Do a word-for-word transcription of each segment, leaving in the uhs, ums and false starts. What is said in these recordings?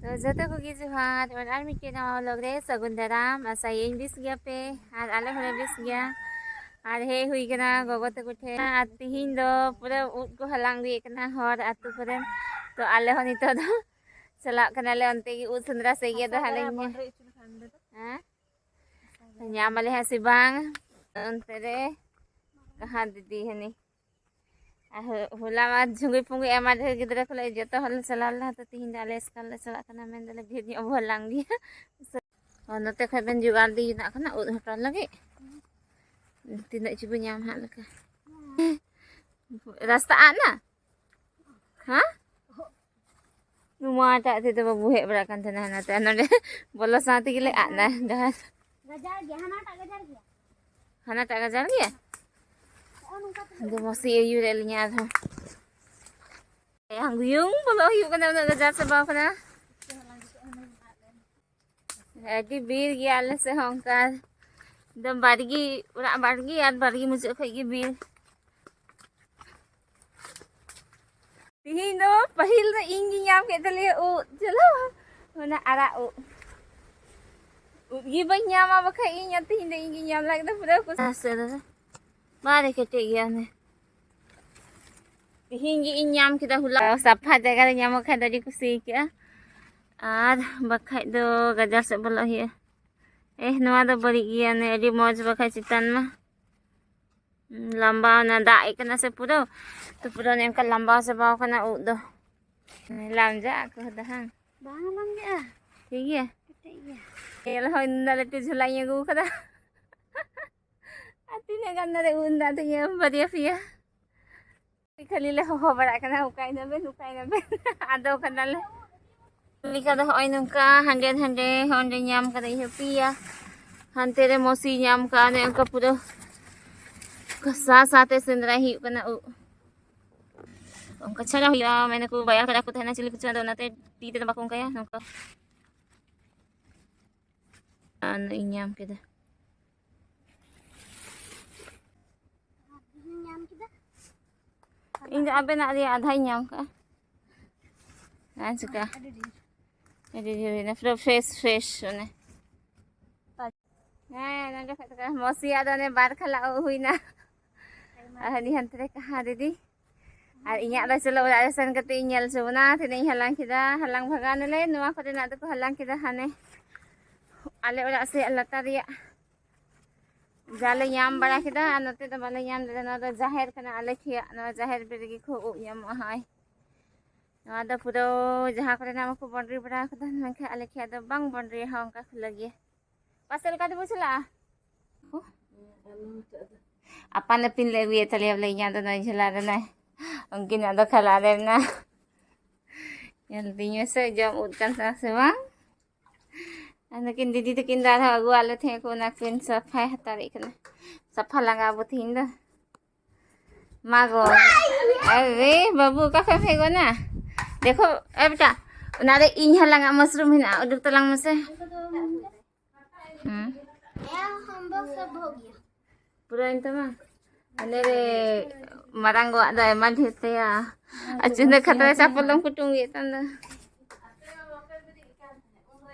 ᱛᱚ ᱡᱚᱛᱚ ᱠᱚᱜᱮ ᱡᱚᱦᱟᱨ, ᱟᱨ ᱟᱨ ᱢᱤᱫᱴᱮᱱ ᱱᱟᱣᱟ vlog ᱨᱮ ᱥᱟᱹᱜᱩᱱ ᱫᱟᱨᱟᱢ᱾ ᱟᱥᱟᱭᱟᱹᱧ ᱵᱮᱥ ᱜᱮᱭᱟᱯᱮ, ᱟᱨ ᱟᱞᱮ ᱦᱚᱸᱞᱮ ᱵᱮᱥ ᱜᱮᱭᱟ᱾ ᱟᱨ ᱦᱮᱡ ᱦᱩᱭ ᱠᱟᱱᱟ ᱜᱚᱜᱚ ᱛᱟᱠᱚ ᱴᱷᱮᱱ, ᱟᱨ ᱛᱤᱦᱤᱧ ᱫᱚ ᱯᱩᱨᱟᱹ ᱩᱫ ᱠᱚ ᱦᱟᱞᱟᱝ ᱟᱹᱜᱩᱭᱮᱫ ᱠᱟᱱᱟ ᱦᱚᱲ ᱟᱹᱛᱩ ᱠᱚᱨᱮᱱ᱾ ᱛᱚ ᱟᱞᱮ ᱦᱚᱸ ᱱᱤᱛᱚᱜ ᱫᱚ ᱪᱟᱞᱟᱜ ᱠᱟᱱᱟᱞᱮ ᱚᱱᱛᱮ ᱜᱮ, ᱩᱫ ᱥᱮᱸᱫᱽᱨᱟ ᱥᱮᱫ ᱜᱮ᱾ ᱟᱫᱚ ᱦᱟᱸᱜ ᱞᱮ ᱧᱮ-, ᱦᱮᱸ? ᱧᱟᱢ ᱟᱞᱮ ᱦᱟᱸᱜ ᱥᱮ ᱵᱟᱝ ᱚᱱᱛᱮ ᱨᱮ᱾ ᱠᱟᱦᱟᱸ ᱫᱤᱫᱤ ᱦᱟᱹᱱᱤ ᱟᱨ ᱦᱚ-, ᱦᱚᱞᱟ ᱢᱟ ᱡᱷᱩᱸᱜᱩᱭ ᱯᱷᱩᱸᱜᱩᱭ ᱟᱭᱢᱟ ᱰᱷᱮᱨ ᱜᱤᱫᱽᱨᱟᱹ ᱠᱚᱞᱮ ᱡᱚᱛᱚ ᱦᱚᱲ ᱞᱮ ᱪᱟᱞᱟᱣ ᱞᱮᱱᱟ᱾ ᱛᱚ ᱛᱤᱦᱤᱧ ᱫᱚ ᱟᱞᱮ ᱮᱥᱠᱟᱨ ᱞᱮ ᱪᱟᱞᱟᱜ ᱠᱟᱱᱟ, ᱢᱮᱱ ᱫᱟᱞᱮ ᱰᱷᱮᱨ ᱧᱚᱜ ᱵᱚ ᱦᱟᱞᱟᱝ ᱜᱮᱭᱟ᱾ ᱟᱨ ᱱᱚᱛᱮ ᱠᱷᱚᱡ ᱵᱮᱱ ᱡᱚᱜᱟᱲ ᱫᱤ ᱱᱟᱜ ᱠᱷᱟᱱ ᱩᱫ ᱦᱚᱴᱚᱨ ᱞᱟᱹᱜᱤᱫ, ᱛᱤᱱᱟᱹᱜ ᱪᱚ ᱵᱚ ᱧᱟᱢ ᱦᱟᱸᱜ ᱞᱮᱠᱟ᱾ ᱨᱟᱥᱛᱟ ᱟᱫ ᱱᱟ? ᱦᱮᱸ? ᱱᱚᱣᱟᱴᱟᱜ ᱛᱮᱫᱚ ᱵᱟᱵᱚ ᱦᱮᱡ ᱵᱟᱲᱟᱜ ᱠᱟᱱ ᱛᱟᱦᱮᱱᱟ, ᱦᱟᱱᱟᱛᱮ ᱱᱚᱰᱮ ᱵᱚᱞᱚ ᱥᱟᱶ ᱛᱮᱜᱮ ᱞᱮ ᱟᱫ ᱱᱟ ᱰᱟᱦᱟᱨ᱾ ᱜᱟᱡᱟᱲ ᱜᱮᱭᱟ, ᱦᱟᱱᱟᱴᱟᱜ ᱜᱟᱡᱟᱲ ᱜᱮᱭᱟ᱾ ᱦᱟᱱᱟᱴᱟᱜ ᱜᱟᱡᱟᱲ ᱜᱮᱭᱟ? ᱦᱚᱸᱜᱼᱚ ᱱᱚᱝᱠᱟ ᱛᱮ᱾ ᱟᱫᱚ ᱢᱟᱥᱤ ᱟᱹᱭᱩᱨᱮᱫ ᱞᱤᱧᱟ ᱟᱨᱦᱚᱸ᱾ ᱦᱩᱭᱩᱝ ᱵᱚᱞᱚ ᱦᱩᱭᱩᱜ ᱠᱟᱱᱟ, ᱩᱱᱟᱹᱜ ᱜᱟᱡᱟᱲ ᱪᱟᱵᱟᱣ ᱠᱟᱱᱟ᱾ ᱟᱹᱰᱤ ᱵᱤᱨ ᱜᱮᱭᱟ ᱟᱞᱮ ᱥᱮᱫ ᱦᱚᱸ ᱚᱱᱠᱟ᱾ ᱮᱠᱫᱚᱢ ᱵᱟᱲᱜᱮ, ᱚᱲᱟᱜ ᱵᱟᱲᱜᱮ ᱟᱨ ᱵᱟᱲᱜᱮ ᱢᱩᱪᱟᱹᱫ ᱠᱷᱚᱡ ᱜᱮ ᱵᱤᱨ᱾ ᱛᱤᱦᱤᱧ ᱫᱚ ᱯᱟᱹᱦᱤᱞ ᱫᱚ ᱤᱧ ᱜᱤᱧ ᱧᱟᱢ ᱠᱮᱫ ᱛᱟᱞᱮᱭᱟ ᱩᱫ᱾ ᱪᱚᱞᱚ, ᱚᱱᱟ ᱟᱨᱟᱜ ᱩᱫ᱾ ᱩᱫ ᱜᱮ ᱵᱟᱹᱧ ᱧᱟᱢᱟ ᱵᱟᱠᱷᱟᱡ ᱤᱧ, ᱟᱨ ᱛᱤᱦᱤᱧ ᱫᱚ ᱤᱧ ᱜᱤᱧ ᱧᱟᱢ ᱞᱮᱫ ᱫᱚ ᱯᱩᱨᱟᱹ ᱠᱩᱥᱤ᱾ ᱟᱥᱮ ᱫᱟᱫᱟ, ᱵᱟᱨᱮ ᱠᱮᱴᱮᱡ ᱜᱮᱭᱟ ᱚᱱᱮ᱾ ᱛᱤᱦᱤᱧ ᱜᱮ ᱤᱧ ᱧᱟᱢ ᱠᱮᱫᱟ ᱦᱚᱞᱟ᱾ ᱥᱟᱯᱷᱟ ᱡᱟᱭᱜᱟ ᱨᱮ ᱧᱟᱢᱚᱜ ᱠᱷᱟᱱ ᱫᱚ ᱟᱹᱰᱤ ᱠᱩᱥᱤ ᱟᱹᱭᱠᱟᱹᱜᱼᱟ᱾ ᱟᱨ ᱵᱟᱠᱷᱟᱡ ᱫᱚ ᱜᱟᱡᱟᱲ ᱥᱮᱫ ᱵᱚᱞᱚᱜ ᱦᱩᱭᱩᱜᱼᱟ᱾ ᱮᱦ, ᱱᱚᱣᱟ ᱫᱚ ᱵᱟᱹᱲᱤᱡ ᱜᱮᱭᱟ, ᱚᱱᱮ ᱟᱹᱰᱤ ᱢᱚᱡᱽ ᱵᱟᱠᱷᱟᱡ ᱪᱮᱛᱟᱱ ᱢᱟ᱾ ᱞᱟᱢᱵᱟ ᱚᱱᱟ ᱫᱟᱜ ᱮ ᱠᱟᱱᱟ ᱥᱮ ᱯᱩᱨᱟᱹ, ᱛᱚ ᱯᱩᱨᱟᱹ ᱚᱱᱮ ᱚᱱᱠᱟ ᱞᱟᱢᱵᱟ ᱪᱟᱵᱟᱣ ᱠᱟᱱᱟ ᱩᱫ ᱫᱚ᱾ ᱞᱟᱢᱡᱟᱜ ᱟᱠᱚ ᱫᱚ ᱦᱟᱝ? ᱵᱟᱝ ᱞᱟᱢᱡᱟᱜᱼᱟ᱾ ᱴᱷᱤᱠ ᱜᱮᱭᱟ? ᱠᱮᱴᱮᱡ ᱜᱮᱭᱟ᱾ ᱧᱮᱞ ᱦᱚᱸ ᱤᱧ ᱫᱚ ᱞᱟᱹᱴᱩ ᱡᱷᱚᱞᱟᱧ ᱟᱹᱜᱩ ᱠᱟᱫᱟ᱾ ᱟᱨ ᱛᱤᱱᱟᱹᱜ ᱜᱟᱱ ᱱᱚᱰᱮ ᱩᱫ ᱢᱮᱱᱟᱜ ᱛᱤᱧᱟᱹ, ᱵᱟᱨᱭᱟ ᱯᱮᱭᱟ᱾ ᱠᱷᱟᱹᱞᱤ ᱞᱮ ᱦᱚᱦᱚ ᱵᱟᱲᱟᱜ ᱠᱟᱱᱟ, "ᱚᱠᱟᱭ ᱱᱟᱵᱮᱱ, ᱚᱠᱟᱭ ᱱᱟᱵᱮᱱ?" ᱟᱫᱚ ᱠᱟᱱᱟᱞᱮ᱾ ᱞᱮᱠᱟ ᱫᱚ ᱦᱚᱸᱜᱼᱚᱭ ᱱᱚᱝᱠᱟ ᱦᱟᱸᱰᱮ ᱱᱟᱸᱰᱮ, ᱦᱚᱸᱜᱼᱚᱭ ᱱᱚᱸᱰᱮ ᱧᱟᱢ ᱠᱟᱫᱟ ᱤᱧ ᱦᱚᱸ ᱯᱮᱭᱟ, ᱦᱟᱱᱛᱮ ᱨᱮ ᱢᱚᱥᱤ ᱧᱟᱢ ᱠᱟᱜᱼᱟ, ᱚᱱᱮ ᱚᱱᱠᱟ ᱯᱩᱨᱟᱹ ᱥᱟ ᱥᱟᱛᱮ ᱥᱮᱸᱫᱽᱨᱟᱭ ᱦᱩᱭᱩᱜ ᱠᱟᱱᱟ ᱩᱫ᱾ ᱚᱱᱠᱟ ᱪᱷᱟᱲᱟ ᱦᱩᱭᱩᱜᱼᱟ, ᱢᱮᱱᱟᱠᱚ ᱵᱟᱭᱟ ᱠᱟᱰᱟ ᱠᱚ ᱛᱟᱦᱮᱱᱟ ᱪᱤᱞᱤ ᱠᱚᱪᱚ, ᱟᱫᱚ ᱚᱱᱟᱛᱮ ᱛᱤ ᱛᱮᱫᱚ ᱵᱟᱠᱚ ᱚᱱᱠᱟᱭᱟ, ᱱᱚᱝᱠᱟ᱾ ᱟᱨ ᱱᱚᱜᱼᱚᱭ ᱤᱧ ᱧᱟᱢ ᱠᱮᱫᱟ᱾ ᱤᱧ ᱫᱚ ᱟᱵᱮᱱᱟᱜ ᱨᱮᱭᱟᱜ ᱟᱫᱷᱟᱧ ᱧᱟᱢ ᱠᱟᱜᱼᱟ᱾ ᱟᱨ ᱪᱤᱠᱟ? ᱟᱹᱰᱤ ᱰᱷᱮᱨ᱾ ᱟᱹᱰᱤ ᱰᱷᱮᱨ ᱦᱩᱭᱱᱟ, ᱯᱩᱨᱟᱹ fresh fresh ᱚᱱᱮ᱾ ᱦᱮᱸ, ᱱᱚᱰᱮ ᱠᱷᱚᱡ ᱫᱚ ᱢᱚᱥᱤᱭᱟᱜ ᱫᱚ ᱚᱱᱮ ᱵᱟᱨ ᱠᱷᱟᱞᱟ ᱩᱵ ᱦᱩᱭᱱᱟ᱾ ᱟᱨ ᱦᱟᱹᱱᱤ ᱦᱟᱱᱛᱮ ᱨᱮ ᱠᱟᱦᱟ ᱫᱤᱫᱤ᱾ ᱟᱨ ᱤᱧᱟᱹᱜ ᱫᱚ ᱪᱚᱞᱚ ᱚᱲᱟᱜ ᱨᱮ ᱥᱮᱱ ᱠᱟᱛᱮ ᱤᱧ ᱧᱮᱞ ᱦᱚᱪᱚ ᱵᱚᱱᱟ, ᱛᱤᱱᱟᱹᱜ ᱤᱧ ᱦᱟᱞᱟᱝ ᱠᱮᱫᱟ᱾ ᱦᱟᱞᱟᱝ ᱵᱷᱟᱜᱟᱣ ᱱᱟᱞᱮ, ᱱᱚᱣᱟ ᱠᱚᱨᱮᱱᱟᱜ ᱫᱚᱠᱚ ᱦᱟᱞᱟᱝ ᱠᱮᱫᱟ ᱦᱟᱱᱮ ᱟᱞᱮ ᱚᱲᱟᱜ ᱥᱮᱫ ᱞᱟᱛᱟᱨ ᱨᱮᱭᱟᱜ᱾ ᱡᱟᱞᱮ ᱧᱟᱢ ᱵᱟᱲᱟ ᱠᱮᱫᱟ, ᱟᱨ ᱱᱚᱛᱮ ᱫᱚ ᱵᱟᱞᱮ ᱧᱟᱢ ᱞᱮᱫᱟ᱾ ᱱᱚᱣᱟ ᱫᱚ ᱡᱟᱦᱮᱨ ᱠᱟᱱᱟ ᱟᱞᱮ ᱴᱷᱮᱭᱟᱜ, ᱱᱚᱣᱟ ᱡᱟᱦᱮᱨ ᱨᱮᱜᱮ ᱠᱷᱩᱵ ᱩᱵ ᱧᱟᱢᱚᱜᱼᱟ᱾ ᱦᱳᱭ, ᱱᱚᱣᱟ ᱫᱚ ᱯᱩᱨᱟᱹ ᱡᱟᱦᱟᱸ ᱠᱚᱨᱮᱱᱟᱜ ᱢᱟᱠᱚ ᱵᱚᱱᱰᱨᱤ ᱵᱟᱲᱟ ᱠᱟᱫᱟ, ᱢᱮᱱᱠᱷᱟᱱ ᱟᱞᱮ ᱴᱷᱮᱭᱟᱜ ᱫᱚ ᱵᱟᱝ ᱵᱚᱱᱰᱨᱤ ᱦᱚᱸ ᱚᱱᱠᱟ ᱠᱷᱩᱞᱟᱹ ᱜᱮᱭᱟ᱾ ᱯᱟᱥᱮ ᱞᱮᱠᱟ ᱛᱮᱵᱚ ᱪᱟᱞᱟᱜᱼᱟ? ᱟᱯᱟᱱ ᱟᱹᱯᱤᱱ ᱞᱮ ᱟᱹᱜᱩᱭᱮᱫ ᱛᱟᱞᱮᱭᱟ ᱵᱚᱞᱮ, ᱤᱧᱟᱹᱜ ᱫᱚ ᱱᱚᱜᱼᱚᱭ ᱡᱷᱚᱞᱟ ᱨᱮ ᱱᱚᱜᱼᱚᱭ, ᱩᱱᱠᱤᱱᱟᱜ ᱫᱚ ᱠᱷᱟᱞᱟ ᱨᱮ ᱢᱮᱱᱟᱜᱼᱟ᱾ ᱧᱮᱞ ᱛᱤᱧ ᱢᱮᱥᱮ, ᱡᱚᱢ ᱩᱫ ᱠᱟᱱ ᱛᱟᱦᱮᱸ ᱥᱮ ᱵᱟᱝ? ᱟᱨ ᱱᱩᱠᱤᱱ ᱫᱤᱫᱤ ᱛᱟᱹᱠᱤᱱ ᱫᱚ ᱟᱨᱦᱚᱸ ᱟᱹᱜᱩᱣᱟᱫ ᱞᱮ ᱛᱟᱦᱮᱸ ᱠᱚ, ᱚᱱᱟ ᱠᱤᱱ ᱥᱟᱯᱷᱟᱭ ᱦᱟᱛᱟᱲᱮᱫ ᱠᱟᱱᱟ᱾ ᱥᱟᱯᱷᱟ ᱞᱟᱸᱜᱟ ᱟᱵᱚ ᱛᱤᱦᱤᱧ ᱫᱚ᱾ ᱢᱟ ᱜᱚ᱾ ᱟᱨᱮ ᱵᱟᱹᱵᱩ, ᱚᱠᱟ ᱠᱷᱚᱱ ᱯᱮ ᱦᱮᱡ ᱜᱚᱫ ᱮᱱᱟ? ᱫᱮᱠᱷᱳ, ᱮ ᱵᱮᱴᱟ, ᱚᱱᱟᱨᱮ ᱤᱧ ᱦᱟᱞᱟᱝᱟᱜ ᱢᱟᱥᱨᱩᱢ ᱦᱮᱱᱟᱜᱼᱟ, ᱩᱰᱩᱠ ᱛᱟᱞᱟᱝ ᱢᱮᱥᱮ᱾ ᱦᱩᱸ᱾ ᱯᱩᱨᱟᱹᱭᱮᱱ ᱛᱟᱢᱟ? ᱟᱞᱮ ᱨᱮ ᱢᱟᱨᱟᱝ ᱜᱚᱣᱟᱜ ᱫᱚ ᱟᱭᱢᱟ ᱰᱷᱮᱨ ᱛᱟᱭᱟ᱾ ᱟᱨ ᱪᱩᱱᱟᱹ ᱠᱷᱟᱛᱟ ᱨᱮ ᱪᱟᱯᱚᱞ ᱮᱢ ᱠᱩᱴᱩᱢ ᱜᱮᱫ ᱛᱟᱢ ᱫᱚ᱾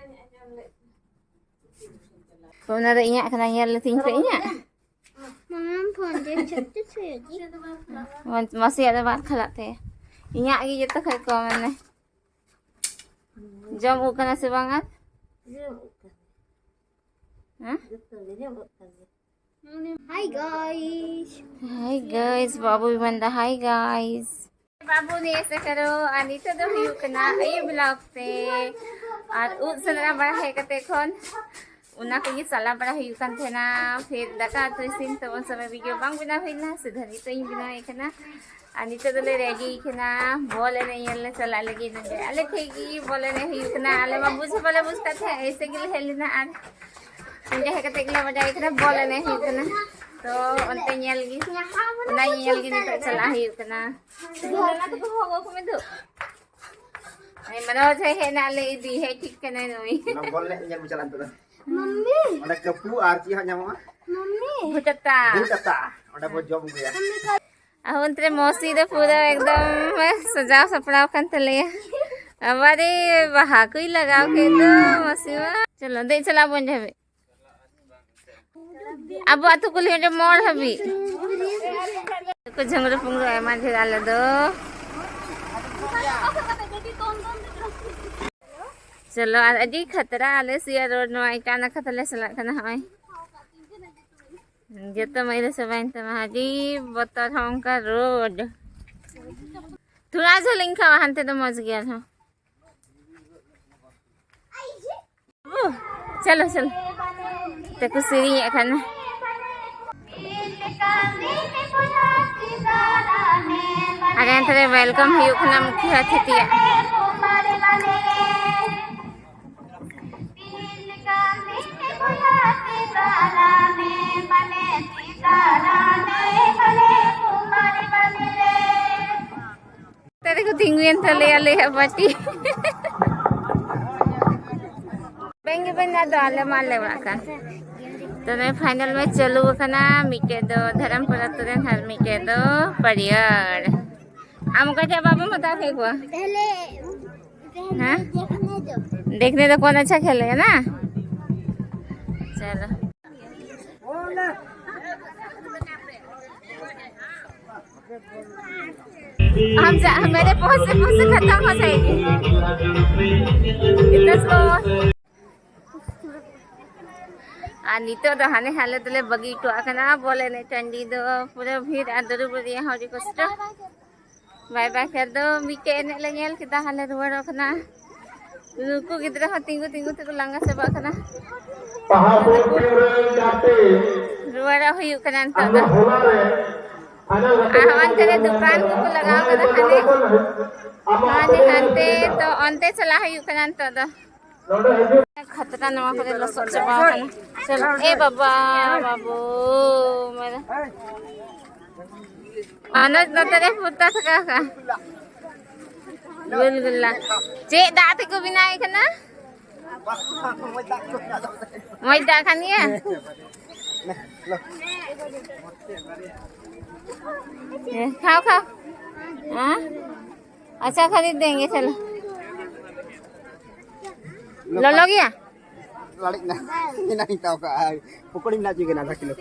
ᱚᱱᱟ ᱫᱚ ᱤᱧᱟᱹᱜ ᱠᱟᱱᱟ, ᱧᱮᱞ ᱞᱮᱛᱤᱧ ᱯᱮ ᱤᱧᱟᱹᱜ᱾ ᱢᱟᱢᱟᱢ ᱯᱷᱳᱱ ᱨᱮ ᱡᱚᱛᱚ ᱪᱷᱩᱭᱟᱹ ᱜᱮ᱾ ᱢᱟᱥᱤᱭᱟᱜ ᱫᱚ ᱵᱟᱨ ᱠᱷᱟᱞᱟᱜ ᱛᱟᱭᱟ, ᱤᱧᱟᱹᱜ ᱜᱮ ᱡᱚᱛᱚ ᱠᱷᱚᱡ ᱠᱚᱢ ᱮᱱᱟ᱾ ᱡᱚᱢ ᱩᱫ ᱠᱟᱱᱟ ᱥᱮ ᱵᱟᱝ ᱟᱨ? ᱦᱮᱸ? Hi guys. Hi guys, ᱵᱟᱹᱵᱩᱭ ᱢᱮᱱᱫᱟ hi guys. ᱵᱟᱹᱵᱩ ᱱᱤᱭᱟᱹ ᱥᱮ ᱠᱟᱨᱚ, ᱟᱨ ᱱᱤᱛᱚᱜ ᱫᱚ ᱦᱩᱭᱩᱜ ᱠᱟᱱᱟ ᱟᱹᱭᱩᱵ ᱵᱮᱞᱟ ᱚᱠᱛᱮ, ᱟᱨ ᱩᱫ ᱥᱮᱸᱫᱽᱨᱟ ᱵᱟᱲᱟ ᱦᱮᱡ ᱠᱟᱛᱮ ᱠᱷᱚᱱ ᱚᱱᱟ ᱠᱚᱜᱮ ᱪᱟᱞᱟᱣ ᱵᱟᱲᱟ ᱦᱩᱭᱩᱜ ᱠᱟᱱ ᱛᱟᱦᱮᱱᱟ᱾ ᱯᱷᱤᱨ ᱫᱟᱠᱟ ᱩᱛᱩ ᱤᱥᱤᱱ ᱛᱮ ᱩᱱ ᱥᱚᱢᱚᱭ video ᱵᱟᱝ ᱵᱮᱱᱟᱣ ᱦᱩᱭ ᱞᱮᱱᱟ, ᱥᱤᱫᱷᱟᱹ ᱱᱤᱛᱚᱜ ᱤᱧ ᱵᱮᱱᱟᱣᱮᱫ ᱠᱟᱱᱟ᱾ ᱟᱨ ᱱᱤᱛᱚᱜ ᱫᱚᱞᱮ ready ᱠᱟᱱᱟ, ᱵᱚᱞ ᱮᱱᱮᱡ ᱧᱮᱞ ᱞᱮ ᱪᱟᱞᱟᱜ ᱞᱟᱹᱜᱤᱫ᱾ ᱱᱚᱰᱮ ᱟᱞᱮ ᱴᱷᱮᱡ ᱜᱮ ᱵᱚᱞ ᱮᱱᱮᱡ ᱦᱩᱭᱩᱜ ᱠᱟᱱᱟ᱾ ᱟᱞᱮ ᱢᱟ ᱵᱩᱡᱽ ᱦᱚᱸ ᱵᱟᱞᱮ ᱵᱩᱡᱽ ᱠᱟᱫ ᱛᱟᱦᱮᱸᱫ, ᱮᱭᱥᱮ ᱜᱮᱞᱮ ᱦᱮᱡ ᱞᱮᱱᱟ᱾ ᱟᱨ ᱱᱚᱰᱮ ᱦᱮᱡ ᱠᱟᱛᱮ ᱜᱮᱞᱮ ᱵᱟᱰᱟᱭ ᱠᱟᱱᱟ ᱵᱚᱞ ᱮᱱᱮᱡ ᱦᱩᱭᱩᱜ ᱠᱟᱱᱟ᱾ ᱛᱚ ᱚᱱᱛᱮ ᱧᱮᱞ ᱜᱮ, ᱚᱱᱟ ᱧᱮᱧᱮᱞ ᱜᱮ ᱱᱤᱛᱚᱜ ᱪᱟᱞᱟᱜ ᱦᱩᱭᱩᱜ ᱠᱟᱱᱟ᱾ ᱚᱱᱟ ᱛᱮᱠᱚ ᱦᱚᱦᱚ ᱟᱠᱚ ᱢᱮ ᱫᱩ᱾ ᱟᱭ ᱢᱟᱱᱚᱡᱽ ᱦᱮᱡ ᱦᱮᱡ ᱮᱱᱟ, ᱞᱮ ᱤᱫᱤ ᱦᱮᱡ ᱴᱷᱤᱠ ᱠᱟᱱᱟᱭ ᱱᱩᱭ᱾ ᱚᱱᱟ ᱵᱚᱞ ᱮᱱᱮᱡ ᱧᱮᱞ ᱵᱚ ᱪᱟᱞᱟᱜᱼᱟ ᱱᱤᱛᱚᱜ ᱫᱚ᱾ ᱢᱟᱢᱢᱤ᱾ ᱚᱸᱰᱮ ᱠᱟᱹᱯᱩ ᱟᱨ ᱪᱮᱫ ᱦᱟᱸᱜ ᱧᱟᱢᱚᱜᱼᱟ? ᱢᱟᱢᱢᱤ᱾ ᱵᱷᱩᱴᱟᱛᱟ᱾ ᱵᱷᱩᱴᱟᱛᱟ᱾ ᱚᱸᱰᱮ ᱵᱚ ᱡᱚᱢ ᱟᱹᱜᱩᱭᱟ᱾ ᱟᱨ ᱚᱱᱛᱮ ᱨᱮ ᱢᱚᱥᱤ ᱫᱚ ᱯᱩᱨᱟᱹ ᱮᱠᱫᱚᱢ ᱥᱟᱡᱟᱣ ᱥᱟᱯᱲᱟᱣ ᱠᱟᱱ ᱛᱟᱞᱮᱭᱟ᱾ ᱟᱵᱟᱨᱮ ᱵᱟᱦᱟ ᱠᱚᱭ ᱞᱟᱜᱟᱣ ᱠᱮᱫ ᱫᱚ ᱢᱟᱹᱥᱤ ᱢᱟ᱾ ᱪᱚᱞᱚ, ᱫᱮᱡ ᱪᱟᱞᱟᱜ ᱵᱚᱱ ᱡᱟᱦᱟᱸ ᱦᱟᱹᱵᱤᱡ᱾ ᱟᱵᱚ ᱟᱹᱛᱩ ᱠᱩᱞᱦᱤ ᱚᱸᱰᱮ ᱢᱳᱲ ᱦᱟᱹᱵᱤᱡ᱾ ᱠᱚ ᱡᱷᱟᱹᱝᱜᱽᱨᱟᱹ ᱯᱩᱝᱜᱽᱨᱟᱹ ᱟᱭᱢᱟ ᱰᱷᱮᱨ ᱟᱞᱮ ᱫᱚ᱾ ᱪᱚᱞᱚ, ᱟᱨ ᱟᱹᱰᱤ ᱠᱷᱟᱛᱨᱟ ᱟᱞᱮ ᱥᱤᱭᱟ ᱨᱳᱰ, ᱱᱚᱣᱟ ᱮᱴᱟᱜ ᱱᱟᱠᱷᱟ ᱛᱮᱞᱮ ᱪᱟᱞᱟᱜ ᱠᱟᱱᱟ᱾ ᱦᱚᱸᱜᱼᱚᱭ ᱡᱚᱛᱚ ᱢᱟᱹᱭᱞᱟᱹ ᱪᱟᱵᱟᱭᱮᱱ ᱛᱟᱢᱟ, ᱟᱹᱰᱤ ᱵᱚᱛᱚᱨ ᱦᱚᱸ ᱚᱱᱠᱟ ᱨᱳᱰ᱾ ᱛᱷᱚᱲᱟ ᱡᱷᱟᱹᱞ ᱤᱧ ᱠᱷᱟᱣᱟ, ᱦᱟᱱᱛᱮ ᱫᱚ ᱢᱚᱡᱽ ᱜᱮᱭᱟ ᱟᱨᱦᱚᱸ᱾ ᱳ, ᱪᱚᱞᱚ, ᱪᱚᱞᱚ᱾ ᱛᱮᱠᱚ ᱥᱮᱨᱮᱧᱮᱫ ᱠᱟᱱᱟ᱾ ᱟᱨ ᱮᱱᱛᱮ ᱨᱮ welcome ᱦᱩᱭᱩᱜ ᱠᱟᱱᱟ ᱢᱩᱠᱷᱤᱭᱟᱹ ᱟᱛᱤᱛᱷᱤᱭᱟᱜ᱾ ᱛᱮ ᱨᱮᱠᱚ ᱛᱤᱸᱜᱩᱭᱮᱱ ᱛᱟᱞᱮᱭᱟ ᱟᱞᱮᱭᱟᱜ ᱯᱟᱨᱴᱤ᱾ ᱵᱟᱝ ᱜᱮ ᱵᱟᱝ, ᱟᱫᱚ ᱟᱞᱮ ᱢᱟ ᱟᱞᱮ ᱚᱲᱟᱜ ᱠᱟᱱ᱾ ᱛᱚ ᱱᱚᱜᱼᱚᱭ final match ᱪᱟᱹᱞᱩ ᱟᱠᱟᱱᱟ, ᱢᱤᱫᱴᱮᱡ ᱫᱚ ᱫᱷᱚᱨᱚᱢᱯᱩᱨ ᱟᱹᱛᱩ ᱨᱮᱱ ᱟᱨ ᱢᱤᱫᱴᱮᱡ ᱫᱚ ᱯᱟᱹᱨᱤᱭᱟᱹᱲ᱾ ᱟᱢ ᱚᱠᱟ ᱴᱷᱮᱡ ᱵᱟᱵᱩᱢ ᱦᱟᱛᱟᱣ ᱠᱮᱫ ᱠᱚᱣᱟ? ᱯᱮᱦᱞᱮ, ᱯᱮᱦᱞᱮ ᱦᱮᱸ? ᱫᱮᱠᱷᱱᱮ ᱫᱚ᱾ ᱫᱮᱠᱷᱱᱮ ᱫᱚ ᱠᱚᱱ ᱟᱪᱪᱷᱟ ᱠᱷᱮᱞᱮᱜᱟ ᱱᱟ? ᱪᱚᱞᱚ। हम जा, मेरे पहुंच से, मुंह से खत्म हो जाएगी। इतना स्लो। ᱟᱨ ᱱᱤᱛᱚᱜ ᱫᱚ ᱦᱟᱱᱮ ᱟᱞᱮ ᱫᱚᱞᱮ ᱵᱟᱹᱜᱤ ᱦᱚᱴᱚᱣᱟᱜ ᱠᱟᱱᱟ ᱵᱚᱞ ᱮᱱᱮᱡ ᱴᱟᱺᱰᱤ ᱫᱚ᱾ ᱯᱩᱨᱟᱹ ᱵᱷᱤᱲ ᱟᱨ ᱫᱩᱲᱩᱵ ᱨᱮᱭᱟᱜ ᱦᱚᱸ ᱟᱹᱰᱤ ᱠᱚᱥᱴᱚ᱾ ᱵᱟᱭ ᱵᱟᱭ ᱠᱷᱮᱞ ᱫᱚ ᱢᱤᱫᱴᱮᱡ ᱮᱱᱮᱡ ᱞᱮ ᱧᱮᱞ ᱠᱮᱫᱟ, ᱦᱟᱞᱮ ᱨᱩᱣᱟᱹᱲᱚᱜ ᱠᱟᱱᱟ᱾ ᱱᱩᱠᱩ ᱜᱤᱫᱽᱨᱟᱹ ᱦᱚᱸ ᱛᱤᱸᱜᱩ ᱛᱤᱸᱜᱩ ᱛᱮᱠᱚ ᱞᱟᱸᱜᱟ ᱪᱟᱵᱟᱜ ᱠᱟᱱᱟ᱾ ᱯᱟᱦᱟᱲᱯᱩᱨ ᱯᱤᱲᱟᱹ ᱜᱟᱛᱮ ᱨᱩᱣᱟᱹᱲᱚᱜ ᱦᱩᱭᱩᱜ ᱠᱟᱱᱟ ᱱᱤᱛᱚᱜ ᱟᱢᱫᱚ ᱫᱚ᱾ ᱦᱚᱞᱟ ᱨᱮ ᱯᱷᱟᱭᱱᱟᱞ ᱜᱟᱛᱮ ᱟᱨ ᱨᱮ ᱦᱚᱸ ᱚᱱᱛᱮ ᱨᱮ ᱦᱩᱭᱩᱜ ᱫᱚᱠᱟᱱ ᱠᱟᱱᱟ᱾ ᱠᱚᱠᱚ ᱞᱟᱜᱟᱣ ᱚᱱᱟ ᱠᱟᱫᱟ ᱤᱭᱟᱹᱛᱮ ᱦᱟᱱᱮ᱾ ᱱᱚᱰᱮ ᱠᱷᱚᱱ ᱟᱢᱟᱜ ᱦᱟᱱᱮ ᱟᱯᱮ ᱦᱟᱱᱛᱮ ᱛᱚ ᱚᱱᱛᱮ ᱪᱟᱞᱟᱜ ᱦᱩᱭᱩᱜ ᱠᱟᱱᱟ ᱱᱤᱛᱚᱜ ᱫᱚ᱾ ᱱᱚᱰᱮ ᱦᱤᱡᱩᱜ ᱠᱷᱟᱛᱨᱟ ᱱᱚᱣᱟ ᱠᱚᱨᱮ ᱞᱚᱥᱚᱫ ᱪᱟᱵᱟ ᱟᱠᱟᱱᱟ᱾ ᱪᱚᱞᱚ, ᱮ ᱵᱟᱵᱟ, ᱵᱟᱵᱩ, ᱢᱟᱨᱟ᱾ ᱚᱱᱚᱡ ᱱᱚᱛᱮ ᱨᱮ ᱯᱷᱩᱨᱛᱟ ᱛᱷᱟᱠᱟ ᱠᱟ᱾ ᱜᱩᱞ ᱜᱩᱞᱟ᱾ ᱪᱮᱫ ᱫᱟᱜ ᱛᱮᱠᱚ ᱵᱮᱱᱟᱣᱮ ᱠᱟᱱᱟ? ᱢᱚᱡᱽ ᱫᱟᱜ ᱠᱟᱱ ᱜᱮᱭᱟ? ᱦᱮᱸ, ᱠᱷᱟᱣ, ᱠᱷᱟᱣ᱾ ᱦᱮᱸ? अच्छा खरीद देंगे, चलो। ᱞᱚᱞᱚ ᱜᱮᱭᱟ? ᱞᱟᱲᱮᱡ ᱱᱟ᱾ ᱮᱱᱟᱝ ᱤᱧ ᱦᱟᱛᱟᱣ ᱠᱟᱜᱼᱟ᱾ ᱯᱚᱠᱚᱲᱤ ᱢᱮᱱᱟᱜ ᱪᱚᱭ ᱠᱟᱱᱟ ᱟᱫᱷᱟ ᱠᱤᱞᱳ᱾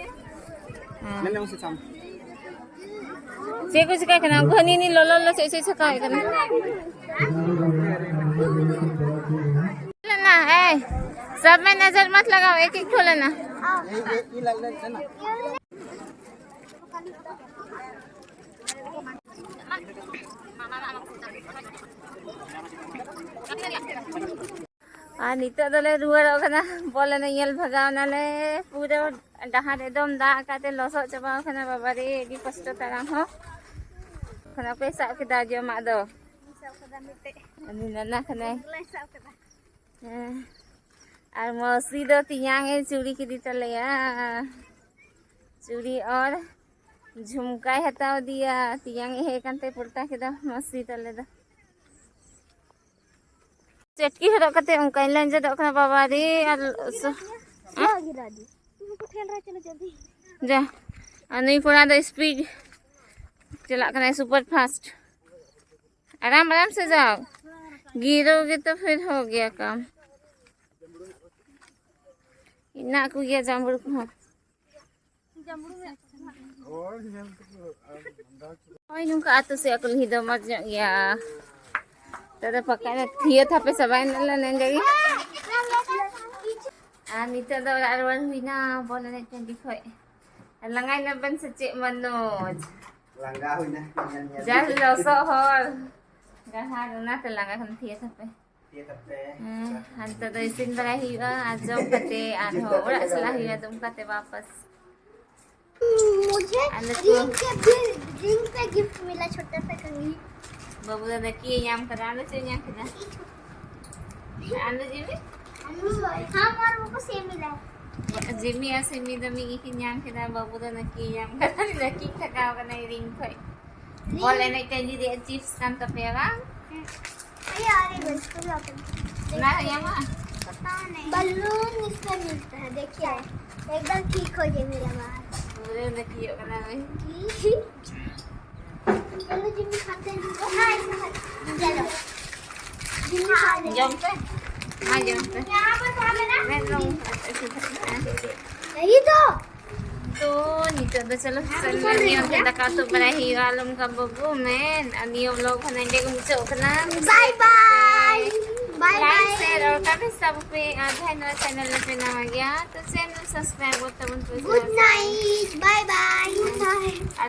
ᱦᱮᱸ᱾ ᱢᱮᱱ ᱢᱮ ᱥᱮ ᱥᱟᱢ᱾ ᱪᱮᱫ ᱠᱚ ᱪᱤᱠᱟᱹᱜ ᱠᱟᱱᱟ? ᱩᱱᱠᱩ ᱦᱟᱹᱱᱤ ᱦᱟᱹᱱᱤ ᱞᱚᱞᱚ ᱞᱚᱞᱚ ᱪᱮᱫ ᱪᱮᱫ ᱪᱷᱟᱠᱟᱣᱮᱫ ᱠᱟᱱᱟ? ᱞᱮᱱᱟ, ᱮᱭ, ᱥᱟᱵ ᱢᱮ, ᱱᱚᱡᱚᱨ ᱢᱟᱛ ᱞᱟᱜᱟᱣ, ᱮᱠ ᱮᱠ ᱴᱷᱳ ᱞᱮᱱᱟ᱾ ᱟᱨ ᱱᱤᱛᱚᱜ ᱫᱚᱞᱮ ᱨᱩᱣᱟᱹᱲᱚᱜ ᱠᱟᱱᱟ᱾ ᱵᱚᱞ ᱮᱱᱮᱡ ᱧᱮᱞ ᱵᱷᱟᱜᱟᱣ ᱱᱟᱞᱮ᱾ ᱯᱩᱨᱟᱹ ᱰᱟᱦᱟᱨ ᱮᱠᱫᱚᱢ ᱫᱟᱜ ᱟᱠᱟᱫ ᱛᱮ ᱞᱚᱥᱚᱫ ᱪᱟᱵᱟᱣ ᱠᱟᱱᱟ᱾ ᱵᱟᱵᱟ ᱨᱮ, ᱟᱹᱰᱤ ᱠᱚᱥᱴᱚ ᱛᱟᱲᱟᱢ ᱦᱚᱸ᱾ ᱠᱷᱚᱱ ᱚᱠᱚᱭ ᱥᱟᱵ ᱠᱮᱫᱟ ᱡᱚᱢᱟᱜ ᱫᱚ? ᱥᱟᱵ ᱠᱟᱫᱟ ᱢᱤᱫᱴᱮᱡ᱾ ᱩᱱᱤ ᱱᱟᱱᱟ ᱠᱟᱱᱟᱭ᱾ ᱥᱟᱵ ᱠᱟᱫᱟ᱾ ᱦᱮᱸ᱾ ᱟᱨ ᱢᱟᱹᱥᱤ ᱫᱚ ᱛᱮᱧᱟᱝ ᱮ ᱪᱩᱲᱤ ᱠᱮᱫᱮ ᱛᱟᱞᱮᱭᱟ᱾ ᱪᱩᱲᱤ ᱟᱨ ᱡᱷᱩᱢᱠᱟᱭ ᱦᱟᱛᱟᱣ ᱫᱤᱭᱟ᱾ ᱛᱮᱧᱟᱝ ᱮ ᱦᱮᱡ ᱠᱟᱱᱛᱮ ᱯᱚᱞᱴᱟ ᱠᱮᱫᱟ ᱢᱟᱹᱥᱤ ᱛᱟᱞᱮ ᱫᱚ᱾ ᱪᱟᱹᱴᱠᱤ ᱦᱚᱨᱚᱜ ᱠᱟᱛᱮ ᱚᱱᱠᱟᱧ ᱞᱮᱸᱡᱮᱫᱚᱜ ᱠᱟᱱᱟ ᱵᱟᱵᱟ ᱨᱮ᱾ ᱟᱨ ᱥᱚ-, ᱦᱮᱸ? ᱡᱟ, ᱟᱨ ᱱᱩᱭ ᱠᱚᱲᱟ ᱫᱚ ᱥᱯᱤᱰ ᱪᱟᱞᱟᱜ ᱠᱟᱱᱟᱭ, ᱥᱩᱯᱟᱨ ᱯᱷᱟᱥᱴ᱾ ᱟᱨᱟᱢ ᱟᱨᱟᱢ ᱥᱮ ᱡᱟᱣ, ᱜᱤᱨᱟᱹᱣ ᱜᱮᱛᱚ ᱯᱷᱤᱨ ᱦᱳ ᱜᱮᱭᱟ ᱠᱟᱢ᱾ ᱤᱱᱟᱜ ᱠᱚ ᱜᱮᱭᱟ ᱡᱟᱢᱵᱩᱲ ᱠᱚᱦᱚᱸ᱾ ᱦᱳᱭ, ᱱᱚᱝᱠᱟ ᱟᱹᱛᱩ ᱥᱮᱫ ᱠᱩᱞᱦᱤ ᱫᱚ ᱢᱚᱡᱽ ᱧᱚᱜ ᱜᱮᱭᱟ᱾ ᱛᱚᱵᱮ ᱯᱟᱠᱟ ᱨᱮ ᱛᱷᱤᱭᱟᱹ ᱛᱷᱟᱯᱮ ᱪᱟᱵᱟᱭᱮᱱᱟ ᱞᱮ ᱱᱮᱸᱰᱮ ᱜᱮ᱾ ᱟᱨ ᱱᱤᱛᱚᱜ ᱫᱚ ᱚᱲᱟᱜ ᱨᱩᱣᱟᱹᱲ ᱦᱩᱭᱱᱟ ᱵᱚᱞ ᱮᱱᱮᱡ ᱴᱟᱺᱰᱤ ᱠᱷᱚᱡ᱾ ᱞᱟᱸᱜᱟᱭᱮᱱᱟ ᱵᱮᱱ ᱥᱮ ᱪᱮᱫ ᱢᱟᱱᱳᱡᱽ? ᱞᱟᱸᱜᱟ ᱦᱩᱭᱱᱟ, ᱧᱮᱞ ᱧᱮᱞ ᱡᱟ ᱛᱮ᱾ ᱞᱚᱥᱚᱫ ᱦᱚᱨ ᱰᱟᱦᱟᱨ, ᱚᱱᱟᱛᱮ ᱞᱟᱸᱜᱟ ᱠᱷᱚᱱ ᱛᱷᱤᱭᱟᱹ ᱛᱷᱟᱯᱮ᱾ ᱤᱭᱟᱹ ᱠᱟᱛᱮ᱾ ᱦᱮᱸ, ᱦᱟᱱᱛᱮ ᱫᱚ ᱤᱥᱤᱱ ᱵᱟᱲᱟᱭ ᱦᱩᱭᱩᱜᱼᱟ ᱟᱨ ᱡᱚᱢ ᱠᱟᱛᱮ ᱟᱨᱦᱚᱸ ᱚᱲᱟᱜ ᱪᱟᱞᱟᱜ ᱦᱩᱭᱩᱜᱼᱟ, ᱫᱩᱢᱠᱟ ᱛᱮ ᱵᱟᱯᱟᱥ᱾ मुझे ᱟᱞᱮ ᱠᱚ ᱨᱤᱝ ᱯᱮ ᱜᱤᱯᱷᱴ ᱢᱤᱞᱟ, ᱪᱷᱳᱴᱟ ᱥᱟ ᱠᱟᱝᱜᱷᱤ᱾ ᱵᱟᱹᱵᱩ ᱫᱚ ᱱᱟᱹᱠᱤᱭᱮ ᱧᱟᱢ ᱠᱟᱫᱟ᱾ ᱟᱢ ᱫᱚ ᱪᱮᱫ ᱮᱢ ᱧᱟᱢ ᱠᱮᱫᱟ? ᱟᱢ ᱫᱚ ᱡᱤᱢᱤ? ᱦᱟᱢ ᱟᱨ ᱩᱱᱠᱩ ᱥᱮᱢ ᱢᱤᱞᱟ ᱦᱮ᱾ ᱡᱤᱢᱤ ᱟᱨ ᱥᱤᱢᱤ ᱫᱚ ᱢᱤᱫ ᱜᱮᱠᱤᱱ ᱧᱟᱢ ᱠᱮᱫᱟ᱾ ᱵᱟᱹᱵᱩ ᱫᱚ ᱱᱟᱹᱠᱤᱭᱮ ᱧᱟᱢ ᱠᱟᱫᱟ᱾ ᱱᱟᱹᱠᱤ ᱛᱷᱟᱠᱟᱣ ᱠᱟᱱᱟᱭ ᱨᱤᱝ ᱠᱷᱚᱡ᱾ ᱵᱚᱞ ᱮᱱᱮᱡ ᱴᱟᱺᱰᱤ ᱨᱮᱭᱟᱜ ᱪᱤᱯᱥ ᱠᱟᱱ ᱛᱟᱯᱮᱭᱟ ᱵᱟᱝ? अरे, अरे, बिल्कुल अपन। ना, यहाँ। पता नहीं। बलून इसमें मिलता है, देखिए, एकदम ठीक हो गया मेरा बाल। पूरे देखिए, बना रहे। चलो, जिम्मी खाते हैं। हाँ, इसमें खाते हैं। चलो। जिम्मी खा ले। जमते हैं। ᱢᱟ ᱡᱚᱢ ᱯᱮ᱾ ᱢᱮᱱ ᱞᱚᱝ ᱮᱥᱮ ᱫᱷᱟᱹᱵᱤᱡ᱾ ᱛᱚ ᱱᱤᱛᱚᱜ ᱫᱚ ᱪᱚᱞᱚ ᱥᱟᱹᱨᱤ ᱜᱮ ᱚᱱᱛᱮ ᱫᱟᱠᱟ ᱩᱛᱩ ᱵᱟᱲᱟᱭ ᱦᱩᱭᱩᱜᱼᱟ᱾ ᱟᱞᱚᱢ ᱠᱟ ᱵᱟᱹᱵᱩ ᱢᱮᱱ, ᱟᱨ ᱱᱤᱭᱟᱹ vlog ᱦᱚᱸ ᱱᱚᱸᱰᱮ ᱜᱮ ᱢᱩᱪᱟᱹᱫ ᱠᱟᱱᱟ᱾ Bye bye. Bye bye. Like, share ᱟᱨ comment ᱥᱟᱵ ᱯᱮ, ᱟᱨ ᱡᱟᱦᱟᱸᱭ ᱱᱚᱣᱟ channel ᱨᱮᱯᱮ ᱱᱟᱣᱟ ᱜᱮᱭᱟ ᱛᱚ channel subscribe ᱜᱚᱫ ᱛᱟᱵᱚᱱ ᱯᱮ᱾ Good night. Bye bye.